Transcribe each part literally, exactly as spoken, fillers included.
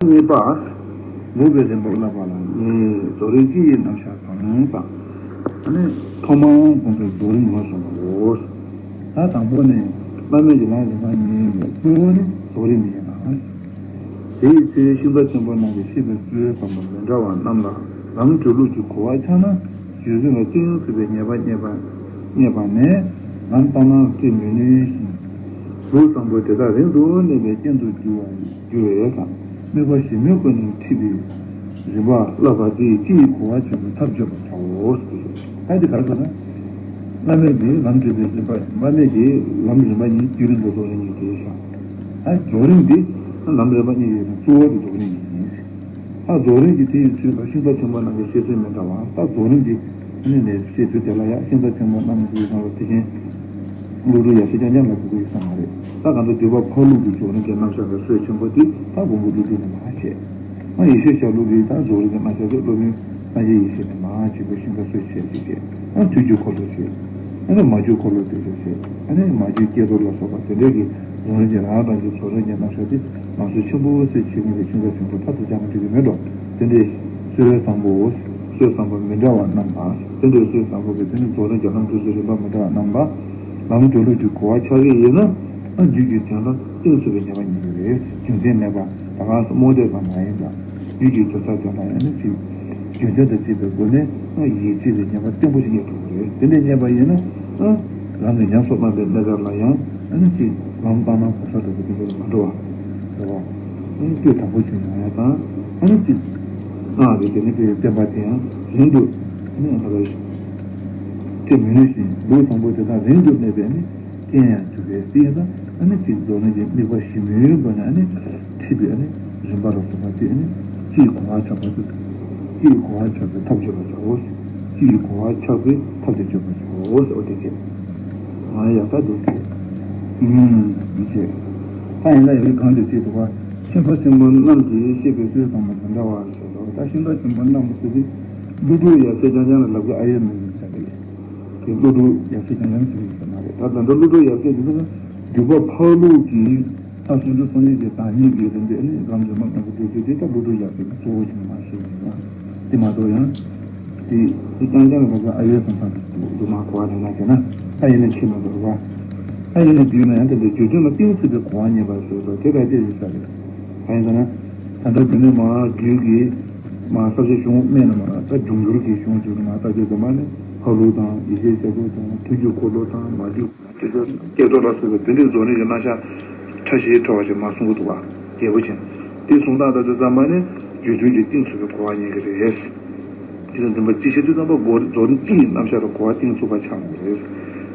གཉིས་པ། འགོག་པའི་རིམ་པ་བསླབ་པ་ལ་ནི་རྫོགས་རིམ་སྤྱི་ཡི་རྣམ་གཞག་དང་དང་། ཨ་ནི་ཐོག་མར་དགོངས་པའི་རྫོགས་རིམ་ལ་སོགས་པའོ། ད་དང་པོ་ནི་བླ་མེད་ཀྱི་ལམ་རིམ་པ་གཉིས་ལས་གཙོ་བོ་ནི་རྫོགས་རིམ་ཡིན་ལ། དེའི་ཚེ་ཤིང་རྟ་ཆེན་པོ་རྣམས་ཀྱིས་བཤད་པའི་སྲོལ་བཟང་པོ་མི་འདྲ་བ་རྣམས་ལ་ལམ་གྲོལ་ལུགས་ཀྱི་གོ་བ་ཆགས་ན། རྗེ་བཙུན་ལ་གཏིང་ཟབ་པའི་ངེས་པ་རྙེད་པ་རྙེད་པ་ནས་ལམ་བརྟགས་ན་བརྩི་མི་ནུས་ཤིང་། ལུགས་བཟང་པོ་དེ་དག་རིང་དུ་གནས་པའི་རྐྱེན་དུ་འགྱུར་བ་འགྱུར་བས་དང་། དམིགས་པ་ཞིབ་མོའི་སྒོ་ནས་འཁྲིད་པའི་རིམ་པ་བསླབ་པ་དེས་སྤྱི་ཡི་གོ་བ་ཆགས་པའི་ཐབས་བརྗོད་པར་བྱའོ། ད་དེ་ག་རེ་ཟེར་ན། བླ་མེད་ཀྱི་ལམ་འགྲོལ་པའི་རིམ་པ། བླ་མེད་ཀྱི་ལམ་རིམ་པ་གཉིས། བསྐྱེད་རིམ་དང་རྫོགས་རིམ་གཉིས་ཀྱི་ཤ། ད་རྫོགས་རིམ་འདི་ལམ་རིམ་པ་གཉིས་ཡོད་ན་གཙོ་བོ་དེ་རྫོགས་རིམ་གཉིས་ཡིན། ད་རྫོགས་རིམ་གྱི་དེ་ཡི་ཚུལ་ལ་ཤིང་རྟ་ཆེན་པོ་རྣམས་ཀྱི་བཤད་ཚུལ་མི་འདྲ་བ། ད་རྫོགས་རིམ་གྱི་ནི་ནས་བཤད་ཚུལ་དེ་ལ་ཡང་ཤིང་རྟ་ཆེན་པོ་རྣམས་ཀྱི་ནང་ལ་དེ་བཞིན་ཀླུ་སྒྲུབ་ཡབ་སྲས་རྐྱང་རྐྱང་ལ་གོ་དགོས་ཡོད་ས་མ་རེད། ད་གང་ལྟར་འདུས་པ་འཕགས་ལུགས་ཀྱི་རྫོགས་རིམ་གྱི་རྣམ་གཞག་གི་སྲོལ་ཆེན་པོ་དེ་ད་མགོན་པོ་ཀླུ་སྒྲུབ་ནས་མར་བཤད། ཨ་ཡེ་ཤེས་ཤར་ལུགས་ཀྱི་ད་རྫོགས་རིམ་གྱི་རྣམ་གཞག་དེ་སློབ་དཔོན་སངས་རྒྱས་ཡེ་ཤེས་ནས་མར་བྱས་པའི་ཤིང་རྟ་སྲོལ་ཆེན་ཞིག་བཤད། ཨ་དུས་ཀྱི་འཁོར་ལོ་བཤད། ཨ་ནི་མ་རྒྱུད་འཁོར་ལོ་དེ་ཚོ་བཤད། ཨ་ནི་མ་རྒྱུད་བསྐྱེད་རྫོགས་ལ་སོགས་པ་དེ་འདྲའི་གི་རང་རང་གི་རང་རང་གི་རྫོགས་རིམ་གྱི་རྣམ་གཞག་དེ་ལམ་སྲོལ་ཆེན་པོ་ཟེར་བྱེད་མཁན་གྱི་ཤིང་རྟ་ཆེན་པོ་ད་དུ་ཅང་མ་འགྲིག་གི་མེད་འགྲོ། དེ་འདྲའི་སྲོལ་བཟང་པོ། སྲོལ་བཟང་པོ་མི་འདྲ་བ་རྣམས་དང་། དེ་འདྲའི་སྲོལ་བཟང་པོ་གི་དེ་ནི་རྫོགས་རིམ་གྱི་ལམ་སྲོལ་གྱི་རིམ་པ་མི་འདྲ་བ་རྣམས་ལ་ལམ་གྲོལ་ལུགས་ཀྱི་གོ་བ་ཆགས་ཀྱི་ཡིན་ན། ཨ་རྒྱུད་ཀྱི་དོན་ལ་གཏིང་ཟབ་པའི་ངེས་པ་རྙེད་ཀྱི་རེད། རྒྱུ་མཚན་མེད་པ་ད་ག་སེ་རྨོངས་དད་ཙམ་མ་ཡིན་པ། རྒྱུད་ཀྱི་དོན་དག་དོན་ལ་ཡང་ན་ཅིག་རྒྱུ་མཚན་དང་བཅས་པའི་སྒོ་ནས་ཡིད་ཆེས་པའི་ཉམས་པ་བརྟན་པོ་ཞིག་རྙེད་ཐུབ་ཀྱི་རེད། དེ་འདྲ་རྙེད་པ་ཡིན་ན། རང་གི་ཉམས་སུ་བླངས་པའི་གནས་སྐབས་ལ་ཡང་ཨ་ནི་ཅིག་ལམ་བརྟགས་ན་གོ་ས་འདྲ་པོ་དེ་འདྲ་ལ་མ་འགྲོ་བ་རེད་བ། ཨ་ནི་ལྟོས་དྲག་པོ་ཞིག་ཡོང་ཡ་དང་། ཨ་ནི་ཅིག་སྔགས་ཀྱི་དེ་ནི་པའི་བསྟན་པ་དེ་ཡང་རིང་དུ་ཨ་ནི་ང་ཚོ་བསྟན་མི་ནུས་ཤིང་ལུགས་བཟང་པོ་དེ་དག་རིང་དུ་གནས་པའི་ཨ་ནི། རྐྱེན་ཡང་གྱུར་པས་དེ་ཡིན་ན། ཨ་ནི་གཅིག་རྫོགས་རིམ་གྱི་དམིགས་པ་ཞིབ་མོའི་སྒོ་ནས་ཨ་ནི་ཁྲིད་པའི་ཨ་ནི་རིམ་པ་ལ་སོགས་པ་དེ་ཨ་ནི་སྤྱི་ཡི་གོ་བ་ཆགས་པ་དེ། སྤྱི་ཡི་གོ་བ་ཆགས་པའི་ཐབས་བརྗོད་པར་བྱའོ། སྤྱི་ཡི་གོ་བ་ཆགས་པའི་ཐབས་དེ་བརྗོད་པར་བྱའོ་ཟེར་བ་དེ་བྱས། ང་ཡག་ཐག་འདུག་ཟེར། ཨུམ། མི་བྱེད། ད་ཡིན་ན་ཡང་གང་དུ་བྱེད་དུ་བ། ཤིང་རྟ་ཆེན་པོ་རྣམས་ཀྱིས་བཤད་པའི་སྲོལ་ཙམ་པ་མི་འདྲ་བ་ཞེས་སོ། ད་ཤིང་རྟ་ཆེན་པོ་རྣམས་ཟེར་དུས་ཀླུ་སྒྲུབ་ཡབ་སྲས་རྐྱང་རྐྱང་ལ་ལབ་དགོས་ཨ་ཡོད་མིན་ཟེར་བ་རེད། དེ་ཀླུ་སྒྲུབ་ཡབ་སྲས་རྐྱང་རྐྱང་ཟེར་གྱི་མ་རེད། ད་ད་ལྟ་ཀླུ་སྒྲུབ་ཡབ་སྲས་དེ་ཚོ་འདུས་པ་འཕགས་ལུགས་ཀྱི་ལྷ་སུམ་ཅུ་སོ་གཉིས་ཀྱི་བདག་ཉིད་ཀྱི་རིམ་པས་ནི་ལམ་རིམ་པ་རྣམ་པ་བསྡུས་ཏེ་དེ་ལྟ་ཀླུ་སྒྲུབ་ཡབ་སྲས་ཀྱི་གཙོ་བོ་ཞིག་མ་ཤེས་ཡིན་ན། དེ་མ་གཏོགས་ཡང་། དེ་དེ་རྐྱང་རྐྱང་ལ་ད་ཨ་ཡོད་སོང་ཙང་དུ་མ་གོ་བ་ལེན་ན་བྱས་ན་ཨ་ཡིན་ན་ཁྱེད་མ་གཏོགས་རེད་བ། ཨ་ཡིན་ན་བསྡུས་ན་ཡང་དེ་འདྲའི་བརྗོད་དོན་ལ་གཏིང་ཟབ་པའི་གོ་བ་རྙེད་པར་བཟོས་སོ་དེ་ལྟ་དེ་ཡིན་ས་རེད། ཨ་ཡིན་ཟེར་ན། ད་ལྟ་དེ་ནས་མ་རྒྱུད་ཀྱི། མ་ས་བཅད་གཞུང་སྨྲས་ན་མ་ད་འབྱུང་འགྱུར་གྱི་གཞུང་བརྗོད་ན་མ་ད་དེ་ཚོ་མ་ནི་འཕགས་ལུགས་དང་ཡེ་ཤེས་ཆེན་པོ་དང་ཐུགས་རྒྱུད་འཁོར་ལོ་དང་མ་རྒྱུད་སྐྱེ་ཚུལ་སྐྱེ་ཚུལ་ལ་སོགས་པའི་བོད་འདི་རྫོགས་རིམ་གྱི་རྣམ་གཞག་ཕྲ་ཞིང་ཕྲ་བ་ཞིག་མ་གསུང་གི་འདུག་བ། རྒྱས་པོ་ཅན། དེ་གསུང་སྟངས་ད་དེ་ཚོ་ཙམ་མ་ནི་རྒྱུད་དོན་གྱི་གཏིང་ཚུད་པའི་གོ་བ་རྙེད་ཀྱི་རེད། དེ་ལ་འདུན་པ་ཅི་ཤེས་དུས་ཙམ་པ་སྒོ་རྫོགས་རིམ་སྤྱི་ཡི་རྣམ་གཞག་ལ་གོ་བ་གཏིང་ཚུད་པ་ཆགས་འོང་གི་རེད།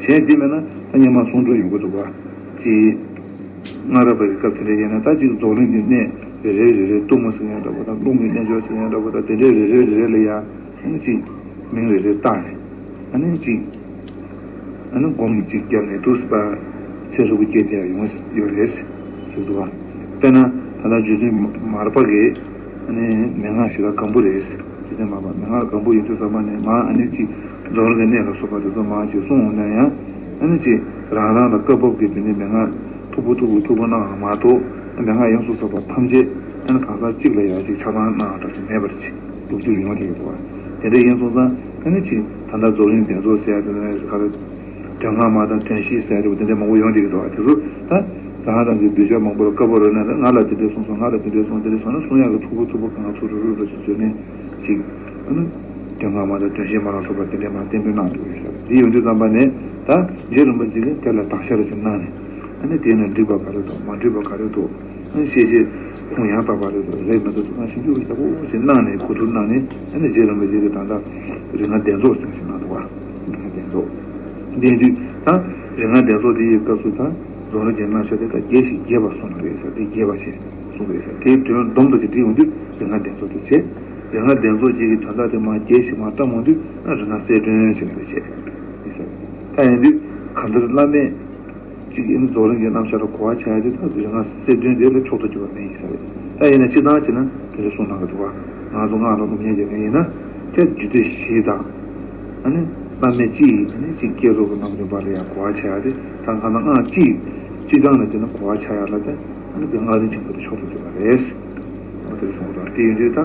གཞན་དེ་མེད་ན་ད་སྙན་མ་གསུང་སྒྲོས་ཡོང་གི་འདུག་བ། ཅི། སྔ་རབས་པའི་སྐབས་དེ་འདྲ་ཡིན་ན་ད་ཅིག་རྫོགས་རིམ་གྱི་གནས་རེ་རེ་རེ་རེ་གཏུམ་མོ་ཟེར་ཡང་འདྲ་པོ་དང་རླུང་གི་རྣལ་འབྱོར་ཟེར་ཡང་འདྲ་པོ་དང་དེ་འདྲའི་རེ་རེ་རེ་རེ་ལ་ཡང་ཨ་ནི་ཅིག་མིང་རེ་རེ་བཏགས་ནས་ཨ་ནི་ཅིག་ཨ་ནི་སྒོམ་ཅིག་བརྒྱབ་ནས་འདུག་སེ་པ་ཚེ་སྲོག་གི་སྐྱེ་དེ་ཡང་ཡོང་ཡོད་རེད་ཟེར་འདུག་བ། དཔེར་ན་ད་ལྟ་རྗེ་བཙུན་མར་པ་གིས་ཨ་ནི་མན་ངག་ཞིག་ལ་སྒམ་པོ་རེད། རྗེ་བཙུན་མར་པ་མན་ངག་ལ་སྒམ་པོ་ཡིན་དུས་ཙམ་པ་ནས་མ་ཨ་ནི་ཅིག་རྫོགས་རིམ་གྱི་གནས་ལ་སོགས་པ་དེ་ཚོ་མ་ཅིག་གསུངས་འོང་ན་ཡང་། ཨ་ནི་ཅིག་རང་རང་ལ་སྐབས་བབ་ཀྱི་དེ་ནི་མན་ངག་མཐུག་པོ་མཐུག་པོ་མཐུག་པོ་གནང་བ་མ་གཏོགས་མན་ངག་ཡོངས་སུ་རྫོགས་པ་ཐམས་ཅད་ཨ་ནི་གང་ཟག་གཅིག་ལ་ཡང་ཅིག་ཆ་ཚང་གནང་བ་འདྲ་ཞིག་མེད་པར་ཅིག་སྡུག་སྡུག་ཡོང་བསྡད་ཡོད་པ། དེ་འདྲ་ཡིན་སོང་ཙང་ཨ་ནི་ཅིག་ད་ལྟ་རྫོགས་རིམ་གདན་རྫོགས་ཟེར་ཡ་དེ་ནི་ག་རེ་དོན་ལྔ་མ་དང་དོན་བཞི་ཟེར་ཡ་དེ་འདྲ་མང་པོ་ཡོང་བསྡད་ཀྱི་འདུག་བ། དེ་ཚོ་ད་རང་རང་གི་གདུལ་བྱ་མང་པོ་ལ་བཀའ་བབས་རེད་ན་ང་ལ་དེ་འདྲ་གསུངས་སོང་ང་ལ་དེ་འདྲ་གསུངས་དེ་འདྲ་གསུངས་ན་གསུང་ཡག་གི་མཐུག་པོ་མཐུག་པོ་གང་ཚུགས་རུ་རུ་རུ་ཞིག་བརྗོད་ནས་ཅིག་ཨ་ནི། དོན་ལྔ་མ་དང་དོན་བཞི་མ་ལ་སོགས་པ་དེ་འདྲའི་མ་བསྟན་པའི་གནང་འདུག་ཡོད་ས་རེད། དེ་ཡོང་དུས་ཙམ་པ་ནས་ད་རྗེ་རིན་པོ་ཆེ་གིས་དེ་ལ་དག་ཆ་རེ་ཞིག་གནང་ནས་ཨ་ནི་དེ་ནི་འགྲིག་པ་ག་རེ་འདུག་མ་འགྲིག་པ་ག་རེ་འདུག་ཨ་ནི་ཤེས་བྱེད་ཁུངས་ཡང་དག་པ་རེ་འདུག་རེད་མི་འདུག་ང་ཞིབ་འཇུག་ཡག་པོ་ཞིག་གནང་ནས་གོ་བསྡུར་གནང་ནས་ཨ་ནི་རྗེ་རིན་པོ་ཆེ་གིས་ད་ལྟ་རིགས་ལྔ་གདན་རྫོགས་ཟེར་བ་ཞིག་གནང་འདུག་བ། རིགས་ལྔ་གདན་རྫོགས། དེ་དུས་ད་རིགས་ལྔ་གདན་རྫོགས་དེ་ཡི་སྐབས་སུ་ད་རྫོགས་རིམ་གྱི་རྣམ་གཞག་དེ་ད་རྒྱས་ཤིང་རྒྱས་པར་གསུངས་པ་རེད་ཟེར་དེ་རྒྱས་པ་ཞེས་གསུངས་པ་རེད་ཟེར་དེའི་དོན་སྡོམ་དུ་ཞིག་བྲིས་ཡོང་དུས་རིགས་ལྔ་གདན་རྫོགས་དེ་བྱས། རིགས་ལྔ་གདན་རྫོགས་གཅིག་གི་དོན་དག་དེ་མར་རྒྱས་ཤིང་མར་བཀྲམ་འོང་དུས་ཨ་རིགས་ལྔ་གསལ་སྒྲོན་ཞེས་པ་རེ་བྱས། ད་ཡིན་དུས་གང་ལྟར་བླ་མེད་གཅིག་ཡིན་རྫོགས་རིམ་གྱི་རྣམ་གཞག་ལ་གོ་བ་ཆགས་ཡ་དེ་ད་རིགས་ལྔ་གསལ་སྒྲོན་དེ་ལ་མཆོག་ཏུ་གྱུར་པ་མེད་ཡིན་ས་རེད། ད་ཡིན་ན་སྤྱིར་བཏང་བྱས་ན་དེ་འདྲ་གསུངས་གནང་གི་འདུག་བ། ང་ཚོ་སྔགས་ལ་སློབ་གཉེར་བྱེད་མཁན་ཡིན་ན་དེ་རྒྱུད་སྡེ་བཞི་དང་། ཨ་ནི་བླ་མེད་སྤྱི་ཡི་ཨ་ནི་གཅིག་བསྐྱེད་རྫོགས་ཀྱི་རྣམ་རིམ་པ་ལ་ཡང་གོ་བ་ཆགས་ཡ་དེ་ད་གང་ལྟར་སྔགས་སྤྱི་སྤྱི་བཏང་ནས་བྱས་ན་གོ་བ་ཆགས་ཡ་ལ་དེ་ཨ་ནི་དེ་སྔགས་རིམ་ཆེན་པོ་དེ་མཆོག་ཏུ་གྱུར་པ་རེད། དེ་སོང་དང་དེ་ཡིན་དུས་ད་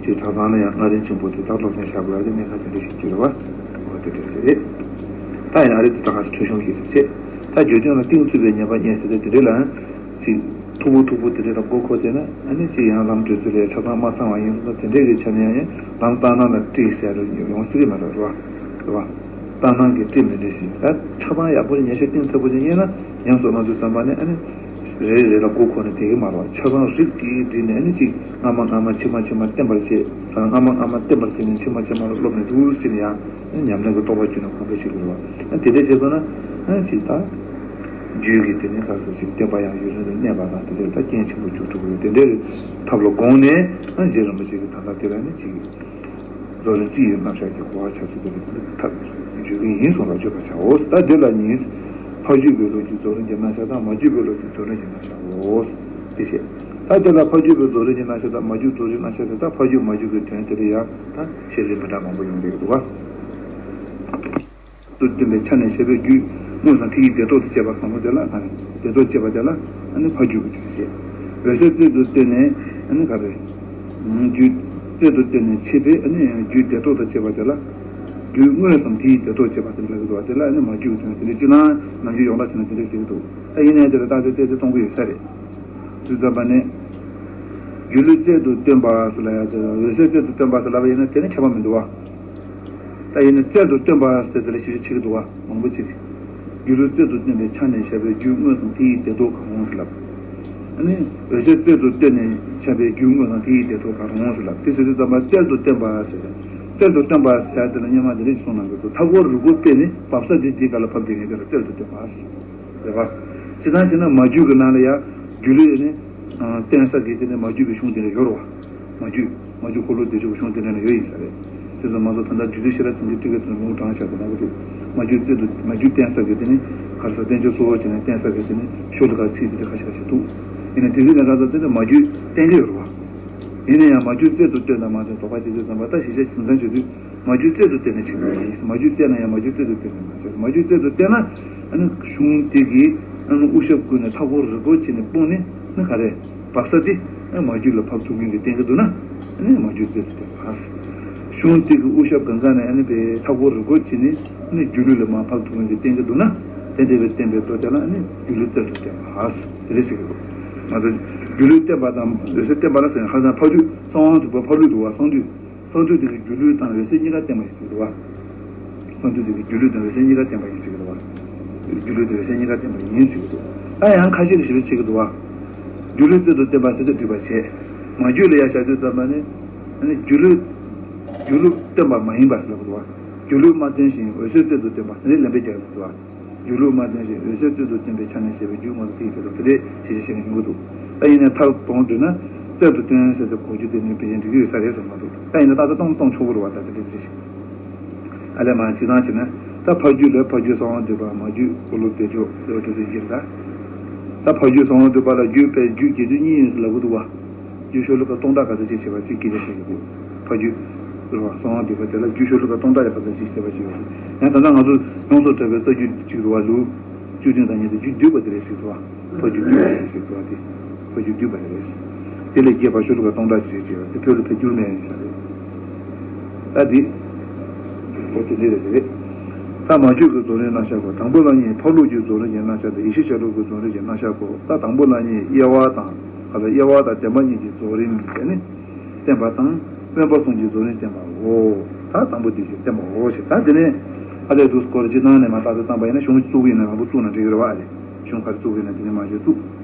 ཅིག་གྲྭ་ཚང་ལ་ཡང་མངའ་རིས་ཆེན་པོ་དེ་དག་སློབ་ཚན་བཞག་དགོས་ཡ་དེ་གནད་འགག་དེ་འདྲ་ཞིག་གྱུར་བ་འོ་དེ་འདྲ་ཞིག་རེད། ད་ཡང་རེད་དེ་ད་ག་ཚོད་ཆུང་ཞིག་རེད་ཅེས་ད་བརྗོད་དོན་ལ་གཏིང་ཚུད་པའི་ཉེས་པ་རྙེད་ཟེར་ཏེ་དེ་འདྲ་ལ་ཡང་ཅིག་མཐུག་པོ་མཐུག་པོ་དེ་འདྲ་ལ་མགོ་འཁོར་བྱས་ན་ཨ་ནི་ཅིག་ཡང་ལམ་བགྲོད་ཚུལ་ལས་ཆ་ཚང་མ་ཚང་བ་ཡིན་སོང་ཙང་དེ་འདྲ་གི་ཆ་ནས་ཡང་ལམ་ལྟར་སྣང་ལ་བཀྲི་ཟེར་རུ་ཡོང་སྲིད་ཀྱི་མ་རེད་རེད་བ། རེད་བ། ལྟར་སྣང་གི་བཀྲི་མི་འགྲོ་ཞིང་ད་ཆ་ཚང་ཡག་པོ་ཉེ་ཤོས་གཏིང་ཟབ་པོ་ཞིག་རྙེད་ན་ཉམས་སུ་བླང་དུས་ཙམ་པ་ནས་ཨ་ནི། རེ་རེ་ལ་མགོ་འཁོར་ནས་བསྡད་ཀྱི་མ་རེད་བ། ཆ་ཚང་རིགས་གཅིག་བསྒྲིལ་ནས་ཨ་ནི་གཅིག་སྔ་མ་སྔ་མ་ཕྱི་མ་ཕྱི་མ་བརྟན་པར་བྱེད། སྔ་མ་སྔ་མ་བརྟན་པར་བྱས་ནས་ཕྱི་མ་ཕྱི་མ་ལ་སློབ་ནས་འདུག་ཟེར་ནས་ཡང་ཉམས་ལེན་གྱི་རྟོགས་པ་བསྐྱུར་ནས་གོམས་པ་བྱེད་དགོས་རེད་བ། དེ་འདྲ་བྱས་སོང་ན་ཨ་ནི་གཅིག་ད་རྒྱུད་ཀྱི་དེ་ནས་ག་ཚོད་ཅིག་བསྟན་པ་ཡང་ཡུན་རིང་དུ་གནས་པ་དང་དེ་འདྲ་ད་རྐྱེན་ཆེན་པོ་འཇུག་ཐུབ་ཀྱི་ཡོད། དེ་འདྲའི་ཐབས་ལ་དགོངས་ནས་ཨ་ནི་རྗེ་རིན་པོ་ཆེ་གིས་ད་ལྟ་དེ་ལ་ནི་གཅིག་རྫོགས་རིམ་སྤྱི་ཡི་རྣམ་གཞག་གི་གོ་བ་ཆ་ཚང་དེ་ཐབས་བརྗོད་ཀྱི་ཡིན་གསུངས་ལ་བརྗོད་པར་བྱའོ། ད་འདི་ལ་ནི། ཕ་རྒྱུད་པའི་ལུགས་ཀྱི་རྫོགས་རིམ་གྱི་རྣམ་གཞག་དང་མ་རྒྱུད་པའི་ལུགས་ཀྱི་རྫོགས་རིམ་གྱི་རྣམ་གཞག་འོ། དེ་བཤད། ད་འདི་ལ་ཕ་རྒྱུད་པའི་རྫོགས་རིམ་གྱི་རྣམ་གཞག་དང་མ་རྒྱུད་རྫོགས་རིམ་རྣམ་གཞག་དེ་དག་ཕ་རྒྱུད་མ་རྒྱུད་ཀྱི་དོན་དེ་ལ་ཡང་ད་བཤད་ལས་མི་འདྲ་མང་པོ་ཡོང་གི་འདུག་བ། དུ་བསྟན་པའི་ཆ་ནས་བཤད་པའི་རྒྱུད་དངོས་སམ་མཐའ་ཡས་སྡེ་ཚོགས་དང་བཅས་པ་གང་རུང་དེ་ལ་ཨ་ནི་སྡེ་ཚོགས་བཅས་པ་དེ་ལ་ཨ་ནི་ཕ་རྒྱུད་ཀྱི་དོན་བཤད། འོད་གསལ་རྩལ་དུ་བསྟན་ནས་ཨ་ནི་ག་རེ། རྒྱུད་རྩལ་དུ་བསྟན་ནས་འཆད་པའི་ཨ་ནི་རྒྱུད་སྡེ་ཚོགས་དང་བཅས་པ་དེ་ལ། རྒྱུད་དངོས་སམ་མཐའ་ཡས་སྡེ་ཚོགས་བཅས་པ་དེ་འདྲ་གི་འདུག་བ། དེ་ལ་ཨ་ནི་མ་རྒྱུད་ཀྱི་དོན་དེ་འདྲ་སྤྱིར་ན་ནམ་རྒྱུན་ཡོངས་གྲགས་བྱས་ན་དེ་འདྲ་ཞིག་འདུག་ད་ཡིན་ནའི་དེ་ལ་རྟགས་དེ་ཏོག་ཙམ་གཏོང་གི་ཡོད་ས་རེད། དུས་ཙམ་པ་ནས། སྒྱུ་ལུས་རྩལ་དུ་སྟོན་པ་ཟེར་ལབ་ཡ་དེ་འོད་གསལ་རྩལ་དུ་སྟོན་པ་ཟེར་ལབ་པ་ཡིན་ན་དེ་ནི་ཁྱད་པར་མི་འདུག་བ། ད་ཡིན་ན་རྩལ་དུ་སྟོན་པ་ཟེར་དེ་ལ་ཞིབ་ཞིབ་བྱེད་ཀྱི་འདུག་བ་མང་པོ་ཅིག་སྒྱུ་ལུས་རྩལ་དུ་སྟོན་པའི་ཆ་ནས་བཤད་པའི་རྒྱུད་དངོས་སམ་མཐའ་ཡས་སྡེ་ཚོགས་གང་རུང་ཟེར་ལབ། ཨ་ནི་འོད་གསལ་རྩལ་དུ་སྟོན་ནས་བཤད་པའི་རྒྱུད་དངོས་སམ་མཐའ་ཡས་སྡེ་ཚོགས་གང་རུང་ཟེར་ལབ་དེ་ཟེར་དུས་ཙམ་པ་རྩལ་དུ་སྟོན་པ་ཟེར། རྩལ་དུ་སྟོན་པ་ཟེར་ཡ་དེ་ལ་སྔོན་མ་དེ་འདྲ་ཞིག་གསུངས་གནང་གི་འདུག་མཐའ་སྐོར་རི་མགོ་དཔེ་ནི་འབབ་ས་འདི་འདི་ག་ལ་བབས་བསྡད་མཁན་དེ་ལ་རྩལ་དུ་སྟོན་པ་ཟེར། རེད་པ། སྤྱིར་བཏང་བྱས་ན་མ་རྒྱུད་ཀྱི་ནང་ལ་ཡང་སྒྱུ་ལུས་ནི། བསྟན་ས་གི་དེ་ནི་མ་རྒྱུད་ཀྱི་གཞུང་དེ་ལ་ཡོད་རེད་བ། མ་རྒྱུད། མ་རྒྱུད་འཁོར་ལོ་བདེ་མཆོག་གི་གཞུང་དེ་འདྲ་ནི་ཡོད་ཡིན་ས་རེད། དེ་ཚོ་མ་གཏོགས་ད་ལྟ་རྒྱུད་སྡེ་ཤེས་རབ་བྱིན་གྱིས་བརྩེ་བའི་ཚུལ་ལུང་དྲངས་བཞག་པ་མང་པོ་འདུག་མ་རྒྱུད་རྩལ་དུ་མ་རྒྱུད་བསྟན་ས་གི་དེ་ནི་ག་རེ་ཟེར་བསྟན་བཅོས་གཙོ་བོ་བྱས་ནས་བསྟན་ས་གི་དེ་ནི་ཤོ་ལོ་ཀ་ཚིག་དེ་འདྲ་ཁ་ཤས་ཁ་ཤས་འདུག་ཡིན་ནའི་དེ་ཚོའི་ནང་ག་ཚོད་དེ་ནི་མ་རྒྱུད་བསྟན་གྱི་ཡོད་རེད་བ། ཡིན་ན་ཡང་མ་རྒྱུད་རྩལ་དུ་བསྟན་དང་མ་བསྟན་དོགས་པ་བྱེད་དུས་ཙམ་པ་ད་ཞིབ་ཆ་ཞིབ་ཚང་བྱེད་དུས། མ་རྒྱུད་རྩལ་དུ་བསྟན་ནས་བྱེད་དགོས་པ་ཡིན། མ་རྒྱུད་བསྟན་ན་ཡང་མ་རྒྱུད་རྩལ་དུ་བསྟན་ནས་མ་བྱེད། མ་རྒྱུད་རྩལ་དུ་བསྟན་ན། ཨ་ནི་གཞུང་དེ་གིས་ཨ་ནི་དབུ་ཞྭ་བརྐོས་ནས་མཐའ་སྐོར་རི་སྐོར་བྱས་ནས་སྤུངས་ནས་ཨ་ནི་ག་རེ། བབས་ས་དེ་ཨ་མ་རྒྱུད་ལ་བབས་ཐུབ་མཁན་གྱིས་བསྟན་གྱི་འདུག་ན། ཨ་ནི་མ་རྒྱུད་རྩལ་དུ་བསྟན་པ། གཞུང་དེ་གི་དབུ་ཞྭ་གང་ག་ནས་ཨ་ནི་པའི་མཐའ་སྐོར་རི་སྐོར་བྱས་ནས་ཨ་ནི་སྒྱུ་ལུས་ལ་མར་བབས་ཐུབ་མཁན་གྱིས་བསྟན་གྱི་འདུག་ན། དེ་འདྲ་བའི་བསྟན་པའི་མདོ་དེ་ལ་ཨ་ནི་སྒྱུ་ལུས་རྩལ་དུ་བསྟན་པ། དེ་རེད་ཟེར་གྱི་འདུག་ང་ཚོ་སྒྱུ་ལུས་བསྟན་པ་དང་འོད་གསལ་བསྟན་པ་ལ་ཟེར་ན་ཧ་ཅང་ཕ་རྒྱུད་གསང་བ་འདུས་པ་ཕ་རྒྱུད་འདུག་བ་གསང་འདུས། གསང་འདུས་དེ་གི་སྒྱུ་ལུས་དང་འོད་གསལ་གཉིས་ཀ་བསྟན་པ་ཡིན་ཟེར་གྱི་འདུག་བ། གསང་འདུས་དེ་གི་སྒྱུ་ལུས་དང་འོད་གསལ་གཉིས་ཀ་བསྟན་པ་ཡིན་ཟེར་གྱི་འདུག་བ། སྒྱུ་ལུས་དང་འོད་གསལ་གཉིས་ཀ་བསྟན་པ་ཡིན་ཟེར་གྱི་འདུག་ད་ཡང་ཁ་ཤས་ཀྱིས་ཞིབ་ཕྲ་བྱེད་ཀྱི་འདུག་བ། སྒྱུ་ལུས་རྩལ་དུ་བསྟན་པ་ཟེར་ཏེ་སྒྲུབ་པ་བྱེད། མ་རྒྱུད་ལ་ཡང་བཞག་དུས་ཙམ་པ་ནི། ཨ་ནི་སྒྱུ་ལུས། སྒྱུ་ལུས་བསྟན་པ་མ་ཡིན་པ་ཟེར་གྱི་འདུག་བ། སྒྱུ་ལུས་མ་བསྟན་ཞིང་འོད་གསལ་རྩལ་དུ་བསྟན་པ་ཟེར་ནས་ལན་འདེབས་རྒྱག་གི་འདུག་བ། སྒྱུ་ལུས་མ་བསྟན་ཞིང་འོད་གསལ་རྩལ་དུ་བསྟན་པའི་ཆ་ནས་བཤད་པའི་རྒྱུད་དངོས་སུ་དེའི་ཕྱིར་དུ་དེ་འདྲའི་ཞེས་བཤད་མཁན་ཡོང་གི་འདུག་ད་ཡིན་ནའི་མཐར་དོན་བསྡུས་ན། རྩལ་དུ་བསྟན་ཟེར་ཏེ་གོ་རྒྱུ་དེ་ནི་ཕལ་ཆེར་འགྲིག་གི་ཡོད་ས་རེད་བསམ་མ་འདུག་ད་ཡིན་ན་ཏག་ཏག་གཏོང་གཏོང་ཆོག་གི་རེད་བ། ད་དེ་འདྲའི་ཚིག་ཞིག་ཨ་ལས་མ་ཅི་ཙང་བྱས་ན། ད་ཕ་རྒྱུད་ལ་ཕ་རྒྱུད་གསང་བ་འདུས་པ་མ་རྒྱུད་འཁོར་ལོ་བདེ་མཆོག་ཟེར་བ་དེ་ཚོ་ཡིན་ད། ད་ཕ་རྒྱུད་གསང་བ་འདུས་པ་ལ་རྒྱུད་པའི་རྒྱུད་རྒྱས་བསྡུས་གཉིས་ཡོད་ཟེར་ལབ་ཀྱི་འདུག་བ། རྒྱུད་ཤོ་ལོ་ཀ་སྟོང་ཕྲག་ག་ཚོད་ཅིག་བྱས་པ་ཅིག་སྐད་ཆ་བཤད་ཀྱི་འདུག་ཕ་རྒྱུད། རེད་བ། གསང་བ་འདུས་པ་དེ་ལ་རྒྱུད་ཤོ་ལོ་ཀ་སྟོང་ཕྲག་ཡ་ག་ཚོད་ཅིག་བྱས་པ་ཅིག་ཡོད་རེད། ཡང་ད་ལྟ་ང་ཚོ་ཡོངས་སུ་གྲགས་པའི་རྩ་རྒྱུད་ཅིག་རེད་བ། ལེའུ་བཅུ་བདུན་དང་ཉེར་བདུན་བསྡུས་པ་དེ་རེད་ཟེར་གྱི་འདུག་བ། ཕ་རྒྱུད་བསྡུས་པ་རེད་ཟེར་གྱི་འདུག་བ་དེ། ཕ་རྒྱུད་བསྡུས་པ་རེད། དེ་ལས་རྒྱས་པ་ཤོ་ལོ་ཀ་སྟོང་ཕྲག་ཅིག་བྱས་པ་དེ་བོད་ལ་ཕར་བསྒྱུར་མེད་ཟེར་རེད། ད་འདི། ཨོ་དེ་འདྲ་རེད་རེད། ད་མ་རྒྱུད་ཀྱི་རྫོགས་རིམ་རྣམ་གཞག་གོ། དང་པོ་ལ་ནི་འཕགས་ལུགས་ཀྱི་རྫོགས་རིམ་གྱི་རྣམ་གཞག་དང་ཡེ་ཤེས་ཆ་ལུགས་ཀྱི་རྫོགས་རིམ་གྱི་རྣམ་གཞག་གོ། ད་དང་པོ་ལ་ནི་དབྱེ་བ་དང་། ག་ལ་དབྱེ་བ་དང་བདེན་པ་གཉིས་ཀྱི་རྫོགས་རིམ་བྱས་ནས་བསྟན་པ་དང་། སྨོན་པ་གསུམ་གྱི་རྫོགས་རིམ་བསྟན་པའོ། ད་དང་པོ་དེ་བཞིན་བསྟན་པའོ་ཞེས། ད་དེ་ནས་ཨ་ལས་འདུག་སྐོར་སྤྱི་བཏང་ནས་མ་བརྟག་དུ་བཏང་པ་ཡིན་ན་གཞུང་བཙུགས་ཡིན་ན་ལམ་བུ་བཙུགས་ན་འགྲིག་གི་རེད་བ། ཨ་ལས་གཞུང་ག་རེ་བཙུགས་ཡིན་ན་དེ་ནས་མ་བྱེད་བཙུགས།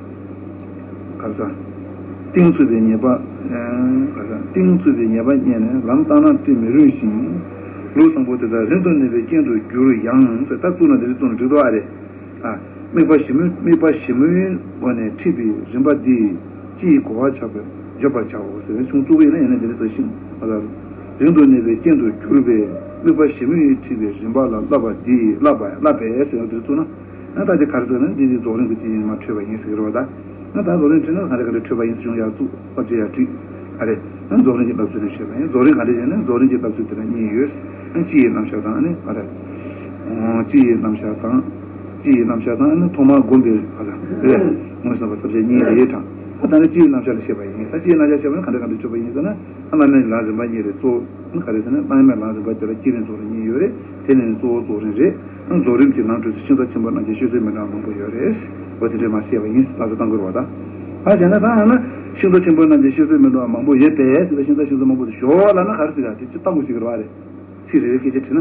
ག་ས། གཏིང་ཚུད་པའི་ཉེས་པ། ག་ས། གཏིང་ཚུད་པའི་ཉེས་པ་རྙེད་ནས་ལམ་ལྟར་སྣང་བཀྲི་མི་རུང་ཞིང་། ལུགས་བཟང་པོ་དེ་དག་རིང་དུ་གནས་པའི་རྐྱེན་དུ་འགྱུར་ཡང་ཟེར། ད་བཙུགས་ན་འདི་རེད་བཙུགས་ན་འགྲིག་འདུག་ཨ་རེད། ཨ། དམིགས་པ་ཞིབ་མོའི་དམིགས་པ་ཞིབ་མོའི་སྒོ་ནས་འཁྲིད་པའི་རིམ་པ་འདི་སྤྱི་ཡི་གོ་བ་ཆགས་པར་བརྗོད་པར་བྱའོ་ཟེར་བའི་གཞུང་བཙུགས་ཡིན་ན་ཡང་ན་འདི་རེད་ཟེར་ཞིང་། ཨ་ལ། རིང་དུ་གནས་པའི་རྐྱེན་དུ་གྱུར་པའི་དམིགས་པ་ཞིབ་མོས་འཁྲིད་པའི་རིམ་པ་ལ་བསླབ་པ་འདི་བསླབ་པ་བསླབ་པས་ཟེར་བ་འདི་བཙུགས་ན། ཡང་ད་དེ་ག་རེ་ཟེར་ན་འདི་ནི་རྫོགས་རིམ་གྱི་སྤྱི་ཡིན་མ་འཕྲོས་པ་ཡིན་ཟེར་གྱི་རེད་བ་ད། ཡང་ད་རྫོགས་རིམ་འཁྲིད་ན་ག་རེ་ག་རེ་འཕྲོས་པ་ཡིན་ཟེར་བྱུང་ཡག་བཙུགས་བབ་ཅེས་ཡག་བྲིས། ཨ་རེ། ཡང་རྫོགས་རིམ་གྱི་བསླབ་ཚུལ་ནས་བཤད་པ་ཡིན། རྫོགས་རིམ་ག་འདྲ་ཞིག་ཡིན་ན་རྫོགས་རིམ་གྱི་བསླབ་ཚུལ་དེ་ལ་གཉིས་ཡོད། ཡང་སྤྱི་ཡི་རྣམ་གཞག་དང་ཨ་ནི་ཨ་རེ། སྤྱི་ཡི་རྣམ་གཞག་དང་། སྤྱི་ཡི་རྣམ་གཞག་དང་ཨ་ནི་ཐོག་མར་བསྒོམས་པའི་ཨ་རེ། མངོན་སུམ་པ་ས་བཅད་གཉིས་རེད་དྲང་། ད་ད་ནི་སྤྱིའི་རྣམ་གཞག་ལ་བཤད་པ་ཡིན། ད་སྤྱིའི་རྣམ་གཞག་བཤད་པ་ནི་ག་འདྲ་ག་འདྲ་བརྗོད་པ་ཡིན་ཟེར་ན། ཨ། བླ་མའི་ལམ་རིམ་པ་གཉིས་རེད། གཙོ་བོ་ག་རེ་ཟེར་ན། བླ་མའི་ལམ་རིམ་པ་དེ་ལ་བསྐྱེད་རིམ་རྫོགས་རིམ་གཉིས་ཡོད་རེད། དེ་ནི་གཙོ་བོ་རྫོགས་རིམ་རེད། རྫོགས་རིམ་གྱི་ལམ་བགྲོད་ཚུལ་ཤིང་རྟ་ཆེན་པོ་རྣམས་ཀྱི་བཤད་ཚུལ་མི་འདྲ་བ་མང་པོ་ཡོད་རེད། འོ་དེ་འདྲས་མར་བཤད་པ་ཡིན། ལགས་སོ། གཏང་དགོས་རེད་པ། ད་ཨ་བྱས་ན་ད་ཨ་ན་ཤིང་རྟ་ཆེན་པོ་རྣམས་ཀྱི་བཤད་ཚུལ་མི་འདྲ་བ་མང་པོ་ཡོད་པས་ཟེར། ཤིང་རྟ་ཆེན་པོ་མང་པོ་དེ་ཞོག་ལབ་ན་ག་རེ་ཟེར་ག་དེ་ཅི་གཏང་དགོས་ཟེར་གི་རེད་པ། རེད། ཚིག་རེ་རེ་སྐད་ཆ་དྲིས་ན།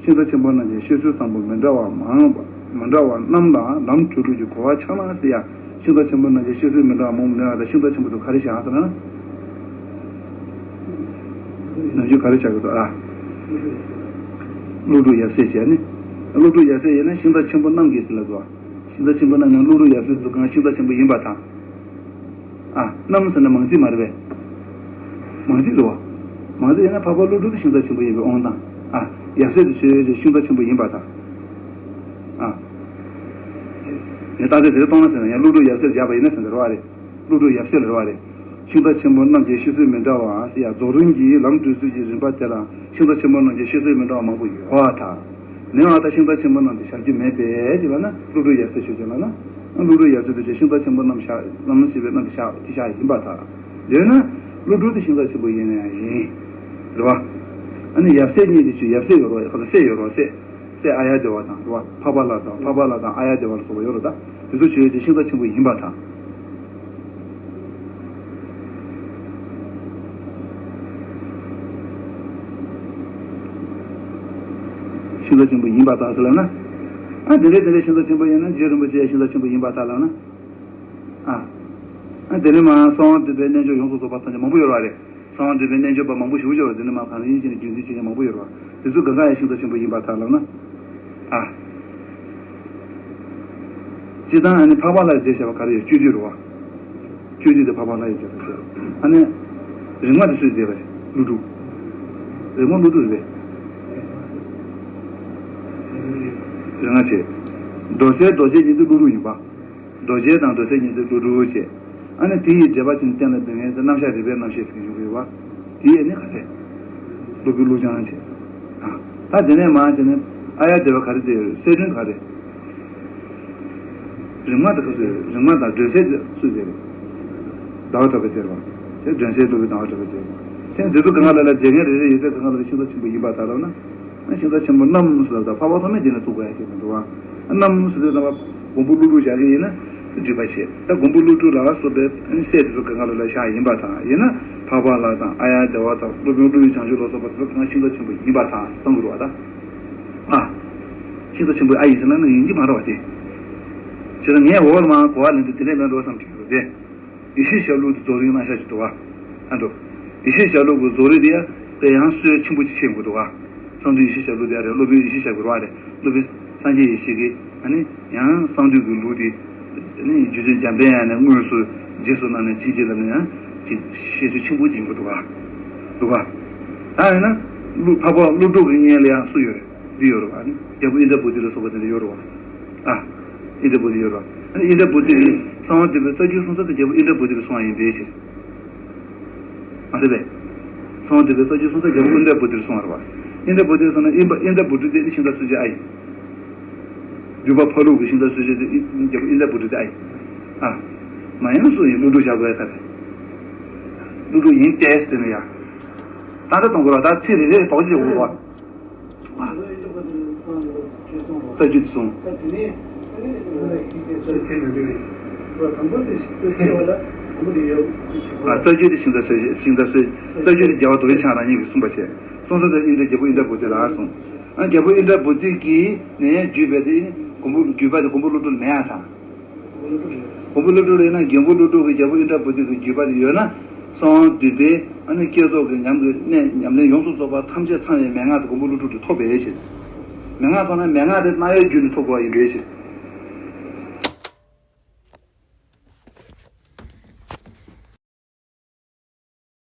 ཤིང་རྟ་ཆེན་པོ་རྣམས་ཀྱི་བཤད་ཚུལ་བཟང་པོ་མི་འདྲ་བ་མང་བ། མི་འདྲ་བ་རྣམས་ལ་ལམ་བགྲོད་ལུགས་ཀྱི་གོ་བ་ཆགས་ན་ཟེར་ཡ། ཤིང་རྟ་ཆེན་པོ་རྣམས་ཀྱི་བཤད་ཚུལ་མི་འདྲ་བ་མང་པོ་མེད་པ་དང་། ཤིང་རྟ་ཆེན་པོ་དེ་ག་རེ་བཞག་ཟེར་ན། ནམ་རྒྱུན་ག་རེ་བཞག་གི་འདུག་ཨ། ཀླུ་སྒྲུབ་ཡབ་སྲས་བྱས་ནས། ཀླུ་སྒྲུབ་ཡབ་སྲས་ཡིན་ན་ཤིང་རྟ་ཆེན་པོ་རྣམས་ཀྱི་ཟེར་ལབ་འདུག་ཨ། ཤིང་རྟ་ཆེན་པོ་རྣམས་ནི་ཀླུ་སྒྲུབ་ཡབ་སྲས་ཚོ་གང་ཤིང་རྟ་ཆེན་པོ་ཡིན་པ་དང་། ཨ། རྣམས་ཟེར་ན་མང་ཚིག་མ་རེད་པས། མང་ཚིག་རེད་པ། མང་ཚིག་ཡིན་ན་འཕགས་པ་ཀླུ་སྒྲུབ་དེ་ཤིང་རྟ་ཆེན་པོ་ཡིན་པའི་དབང་དང་། ཨ། ཡབ་སྲས་དེ་ཆོས་ཅན། ཤིང་རྟ་ཆེན་པོ་ཡིན་པ་དང་། ཨ། ངས་རྟགས་གསལ་དེ་རེ་གཏོང་ན་ཟེར་ན་ཡང་ཀླུ་སྒྲུབ་ཡབ་སྲས་བཞག་པ་ཡིན་ན་ཟེར་འདི་རེད་པ། རེད། ཀླུ་སྒྲུབ་ཡབ་སྲས་རེད་པ། རེད། ཤིང་རྟ་ཆེན་པོ་རྣམས་ཀྱི་བཤད་ཚུལ་མི་འདྲ་བ་ཟེར་ཡ། རྫོགས་རིམ་གྱི་ལམ་བགྲོད་ཚུལ་གྱི་རིམ་པ་དེ་ལ་ཤིང་རྟ་ཆེན་པོ་རྣམས་ཀྱི་བཤད་ཚུལ་མི་འདྲ་བ་མང་པོ་ཡོད་པར་ཐལ། མེད་པར་ཐལ། ཤིང་རྟ་ཆེན་པོ་རྣམས་དེ་བཞག་རྒྱུ་མེད་པས་ཅེས་ལབ་ན། ཀླུ་སྒྲུབ་ཡབ་སྲས་ཆོས་ཅན་ལབ་ན། ཀླུ་སྒྲུབ་ཡབ་སྲས་དེ་ཆོས་ཤིང་རྟ་ཆེན་པོ་རྣམས་བཞག་རྣམས་ཞེས་པའི་རྣམས་དེ་བཞག་དེ་བཞག་ཡིན་པར་ཐལ། ཡོད་ན། ཀླུ་སྒྲུབ་དེ་ཤིང་རྟ་ཆེན་པོ་ཡིན་ན་ཡང་ཡིན། རེད་པ། ཨ་ནི་ཡབ་སྲས་གཉིས་དེ་ཆོས་ཡབ་སྲས་ཡོད་རེད་པ། ཁ་ལ་སྲས་ཡོད་རེད་པ། སྲས། སྲས་ཨཱརྱ་དེ་བ་དང་། རེད་པ། འཕགས་པ་ལྷ་དང་། འཕགས་པ་ལྷ་དང་ཨཱརྱ་དེ་བ་ལ་སོགས་པ་ཡོད་རེད། ད་དེ་ཚོ་ཆོས་ཅན། ཤིང་རྟ་ཆེན་པོ་ཡིན་པར་ཐལ། ཤིང་རྟ་ཆེན་པོ་ཡིན་པར་ཐལ་ཟེར་ལབ་ན། ཨ། དེ་འདྲའི་དེ་འདྲའི་ཤིང་རྟ་ཆེན་པོ་ཡིན་ན་རྗེ་རིན་པོ་ཆེ་ཤིང་རྟ་ཆེན་པོ་ཡིན་པར་ཐལ་ལབ་ན། ཨ། ཨ། དེ་ནས་མར་གསང་བ་འདུས་པའི་རྣལ་འབྱོར་ཡོངས་སུ་རྫོགས་པ་ཐམས་ཅད་མང་པོ་ཡོད་རེད་པ། རེད། གསང་བ་འདུས་པའི་རྣལ་འབྱོར་པ་མང་པོ་ཞེ་པོ་ཅིག་ཡོད་རེད། དེ་ནས་མར་གང་ཡིན་ཞེས་ནས་རྒྱུད་འཛིན་བྱེད་མཁན་མང་པོ་ཡོད་རེད་པ། དེ་ཚོ་གང་ག་ཡང་ཤིང་རྟ་ཆེན་པོ་ཡིན་པར་ཐལ་ལབ་ན། ཨ། སྤྱིར་བཏང་ཨ་ནི་འཕགས་པ་ལྷ་རྗེས་བཞག་པ་ག་རེ་ཡོད། སྤྱོད་བསྡུས་རེད་པ། སྤྱོད་བསྡུས་དེ་འཕགས་པ་ལྷ་ཡི་རྗེས་སུ་བྱེད། ཨ་ནི་རིག་མ་དེ་སུས་མཛད་པ་རེད། ཀླུ་སྒྲུབ། རིག་མ་ཀླུ་སྒྲུབ་རེད་པས། རིག་མ་བྱས། མདོ་གསལ་མདོ་བྱེད་གཉིས་དེ་ཀླུ་སྒྲུབ་ཡིན་པ། མདོ་བྱེད་དང་མདོ་གསལ་གཉིས་དེ་ཀླུ་སྒྲུབ་བྱས། ཨ་ནི་དེ་ཡི་འགྲེལ་པ་ཅན་གཏན་ལ་འབེབས་མཁན་དེ་རྣམ་གཞག་རིགས་པའི་རྣམ་བཤད་ཟེར་གྱི་ཡོང་གི་ཡོད་པ། དེ་ཡི་ནི་ག་རེ། སློབ་དཔོན་ཀླུ་བྱང་བྱས། ཨ། ད་དེ་ནས་མར་དེ་ནས་ཨཱརྱ་དེ་བ་ག་རེ་མཛད་ཡོད། གསལ་སྒྲོན་ག་རེ། རིག་མ་དང་སྐབས་སུ་རིག་མ་དང་སྒྲོན་གསལ་སུས་མཛད་པ། ཟླ་བ་གྲགས་པས་མཛད་པ། དེ་སྒྲོན་གསལ་སློབ་དཔོན་ཟླ་བ་གྲགས་པས་མཛད་པ། དེ་འདི་ཚོ་གང་ག་ལ་ལ་མཛད་མཁན་རེ་རེ་ཡོད་ཚད་གང་ག་ལ་ལ་ཤིང་རྟ་ཆེན་པོ་ཡིན་པར་ཐལ་ལབ་ན། ཤིང་རྟ་ཆེན་པོ་རྣམས་སུ་ལབ་ད་འཕགས་པ་ཐོགས་མེད་དེ་ནས་ཐུག་པ་ཡང་ཤེས་མི་འདུག་པ། རྣམས་སུ་དེ་ཙམ་པ་མགོན་པོ་ཀླུ་སྒྲུབ་བཞག་གི་ཡིན་ན་སྒྲིབ་པ་བྱེད། ད་མགོན་པོ་ཀླུ་སྒྲུབ་ལ་སོགས་པའི་སྲས་དེ་ཚོ་གང་ག་ལ་ལ་བཞག་ཡིན་པར་ཐལ། ཡིན་ན་འཕགས་པ་ལྷ་དང་ཨཱརྱ་དེ་བ་དང་སློབ་དཔོན་ཀླུ་སྒྲུབ་བྱང་ཆུབ་ལ་སོགས་པ་དེ་ཚོ་གང་ཤིང་རྟ་ཆེན་པོ་ཡིན་པར་ཐལ་གསུང་གི་རེད་པ། ད། ཨ། ཤིང་རྟ་ཆེན་པོ་ཨ་ཡིན་ཟེར་ན་ནི་ཡིན་གྱི་མ་རེད་པ་དེ། བྱས་ཙང་ངས་འོག་ལ་མར་གོ་བ་ལེན་དུས་དེ་འདྲས་མེད་འགྲོ་བསམ་གྱི་ཡོད་དེ། ཡེ་ཤེས་ཞབས་ལུགས་དེ་རྫོགས་རིམ་རྣམ་གཞག་ཅིག་འདུག་པ། ཨ་འདུག་ཡེ་ཤེས་ཞབས་ལུགས་ཀྱི་རྫོགས་རིམ་དེ་ཡང་དཔེ་ཡང་སྲོལ་ཆེན་པོ་ཅིག་ཆགས་ཀྱི་འདུག་པ། གསང་འདུས་ཡེ་ཤེས་ཞབས་ལུགས་དེ་ཡང་རེད། སློབ་དཔོན་ཡེ་ཤེས་ཞབས་ཀྱི་རེད་པ། རེད། སློབ་དཔོན་སངས་རྒྱས་ཡེ་ཤེས་ཀྱིས་ཨ་ནི་ཡང་གསང་འདུས་ཀྱི་ལུགས་དེ་ནི་རྗེ་བཙུན་འཇམ་དཔལ་དབྱངས་ནས་དངོས་སུ་རྗེས་སུ་གནང་ནས་བྱིན་གྱིས་བརླབས་ནས་ཡང་ཅིག་བཤད་ཚུལ་ཆེན་པོ་ཅིག་ཡིན་པ་འདུག་པ། འདུག་པ། ད་ཡིན་ན་ཀླུ་འཕགས་པ་ཀླུ་སྒྲུབ་ཀྱི་སྔོན་ལ་ཡང་སུ་ཡོད་རེད། འདི་ཡོད་རེད་པ། ཨ་ནི་རྒྱལ་པོ་ཨིནྡྲ་བྷུ་ཏི་ལ་སོགས་པ་དེ་འདྲ་ཡོད་རེད་པ། ཨ། ཨིནྡྲ་བྷུ་ཏི་ཡོད་རེད་པ། ཨ་ནི་ཨིནྡྲ་བྷུ་ཏི་གིས་གསང་བ་འདུས་པའི་རྩ་རྒྱུད་གསུང་ས་དེ་རྒྱལ་པོ་ཨིནྡྲ་བྷུ་ཏི་ལ་གསུང་བ་ཡིན་པའི་ཕྱིར། མ་རེད་པས། གསང་བ་འདུས་པའི་རྩ་རྒྱུད་གསུང་ས་རྒྱལ་པོ་ཨིནྡྲ་བྷུ་ཏི་ལ་གསུང་བ་རེད་པ། ཨིནྡྲ་བྷུ་ཏི་ལ་གསུངས་ན་ཨིན་པ་ཨིནྡྲ་བྷུ་ཏི་དེ་ནི་ཤིང་རྟ་གསོད་བྱེད་ཨ་ཡིན། བརྒྱུད་པ་ཕ་ལུགས་ཀྱི་ཤིང་རྟ་གསོད་བྱེད་དེ་ཨིན་རྒྱལ་པོ་ཨིནྡྲ་བྷུ་ཏི་དེ་ཨ་ཡིན། ཨ། མ་ཡིན་ན་སུ་ཡིན། ཀླུ་སྒྲུབ་བཞག་དགོས་ཡ་ད་རེད། ཀླུ་སྒྲུབ་ཡིན་ཏེ་ཟེར་ནས་ཡ། ད་ལྟ་གཏོང་དགོས་ར། ད་ཚིག་རེ་རེ་དོགས་གཅིག་འོང་བ། རྩ་རྒྱུད་གསུང་། ཨ། རྩ་རྒྱུད་དེ་ཤིང་རྟ་གསོད་ཤིང་རྟ་གསོད། རྩ་རྒྱུད་དེ་རྒྱལ་བ་རྡོ་རྗེ་འཆང་རང་ཉིད་ཀྱིས་གསུངས་པ་བྱས། གསུངས་ས་དེ་ཨིནྡྲ་རྒྱལ་པོ་ཨིནྡྲ་བྷུ་ཏི་ལ་གསུངས། ཨ། རྒྱལ་པོ་ཨིནྡྲ་བྷུ་ཏི་གིས་ནས་བརྒྱུད་པའི་དེ་མགོན་པོ་བརྒྱུད་པ་དེ་མགོན་པོ་ཀླུ་སྒྲུབ་ལ་མེད་ཡ་དང་། མགོན་པོ་ཀླུ་སྒྲུབ་ལ་ཡིན་ན་མགོན་པོ་ཀླུ་སྒྲུབ་ཀྱིས་རྒྱལ་པོ་ཨིནྡྲ་བྷུ་ཏི་གི་བརྒྱུད་པ་དེ་ཡོད་ན། གསང་བ་འདུས་པའི་ཨ་ནི་བསྐྱེད་རྫོགས་ཀྱི་ཉམས་ཀྱི་གནད་ཉམས་ལེན་ཡོངས་སུ་རྫོགས་པ་ཐམས་ཅད་ཚང་བའི་མན་ངག་དེ་མགོན་པོ་ཀླུ་སྒྲུབ་ཀྱིས་ཐོབ་པའི་ཕྱིར། མན་ངག་ཐོབ་ན་མན་ངག་དེ་རྣ་བའི་བརྒྱུད་ནས་ཐོབ་དགོས་པ་ཡིན་པའི་ཕྱིར།